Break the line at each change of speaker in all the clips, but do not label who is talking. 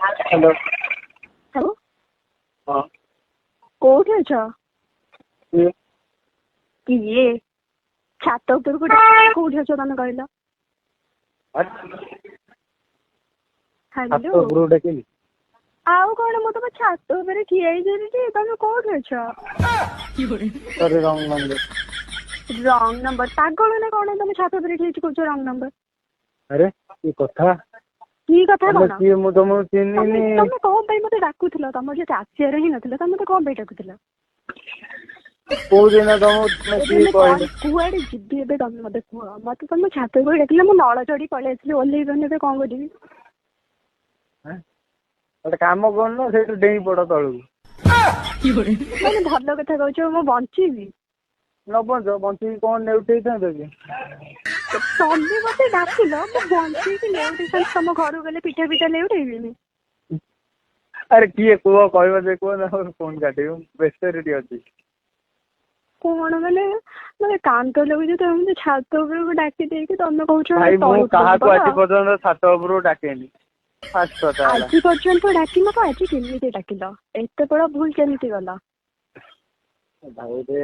Hello.
Hello.
ହଁ।
କୋଉଠି ଅଛ?
କିଏ?
କିଏ? ଛାତ ଉପରକୁ କୋଉଠି ଅଛ ତମେ କହିଲ?
ଛାତ
ହ୍ୟାଲୋ।
ଉପରକୁ ଡାକିଲି।
ଆଉ କଣ, ମୁଁ ତମ ଛାତ ଉପରେ ଠିଆ ହେଇଛି, ତମେ କୋଉଠି ଅଛ?
Sorry, wrong number.
Wrong number? ପାଗଳ ନା କଣ? ତମେ ଛାତ ଉପରେ ଠିଆ ହେଇଛି, କହୁଛ ରଙ୍ଗ ନମ୍ବର।
ଆରେ, କି କଥା!
କି କଥା?
ତମେ
କଣ?
କିଏ? ମୁଁ ତମକୁ
ତମେ
ଚିହ୍ନିନି।
ତମେ କଣ ପାଇଁ ମତେ ଡାକୁଥିଲ? ତମର ଯଦି ଆସିବାର ହିଁ ନଥିଲା, ତମେ ମତେ କଣ ପାଇଁ ଡାକୁଥିଲ?
କୋଉ ଦିନ ତମକୁ, ତମେ
ଏବେ
କିଏ
ମୁଁ କଣ
କହିଲ?
କୁଆଡେ ଯିବି ଏବେ ତମେ ମତେ କୁହ। ମତେ ତମ ଛାତ ଉପରେ ଡାକିଲ, ମୁଁ ନଳ ଚଢି ପଳେଇ ଆସିଲି, ଓହ୍ଲେଇ ପାରୁନି, ଏବେ କଣ କରିବି?
ଆଁ? ଗୋଟେ କାମ କରୁନ, ସେଇଠୁ ଡେଇଁ ପଡ ତଳକୁ।
ମାନେ ଭଲ କଥା କହୁଛ? ମୁଁ ବଞ୍ଚିବି?
ନ ବଞ୍ଚ, ବଞ୍ଚିକି କଣ ନେଉଟେଇଥାନ୍ତ କି?
ତମେ ମତେ ଡାକିଲ, ମୁଁ ବଞ୍ଚିକି ଲେଉଟେଇଥାନ୍ତି? ତମ ଘରକୁ ଗଲେ ପିଠା ପିଠା ଲେଉଟେଇବିନି?
ଆରେ କିଏ କୁହ, କହିବ ଯେ କୁହ ନା, ଫୋନ କାଟିବି, ବ୍ୟସ୍ତରେ ଟିକେ ଅଛି।
କଣ ମାନେ, ମତେ କାନ୍ଦ ଲାଗୁଛି। ତମେ ମତେ ଛାତ ଉପରକୁ ଡାକି ଦେଇକି ତମେ କହୁଛ
ଭାଇ, ମୁଁ
ତଳକୁ
କାହାକୁ
ପଳାଅ।
ଆଜି ପର୍ଯ୍ୟନ୍ତ ଛାତ ଉପରକୁ ଡାକେନି, ଫାଷ୍ଟ କଥା ହେଲା।
ଆଜି ପର୍ଯ୍ୟନ୍ତ ଡାକିନ ତ ଆଜି କେମିତି ଡାକିଲ? ଏତେ ବଡ ଭୁଲ କେମିତି କଲ?
ଭାଇରେ,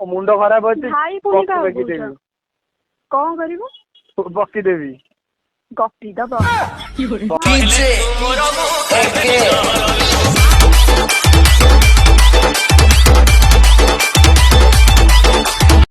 ମୋ ମୁଣ୍ଡ ଖରାପ ଅଛି।
ଭାଇ ପୁଣି
ବକି
କାହାକୁ
ବାକି
କହୁଛ?
ଦେବି।
କଣ କରିବ?
ବକିଦେବି।
ଗପି ଦବ?
DJ AK.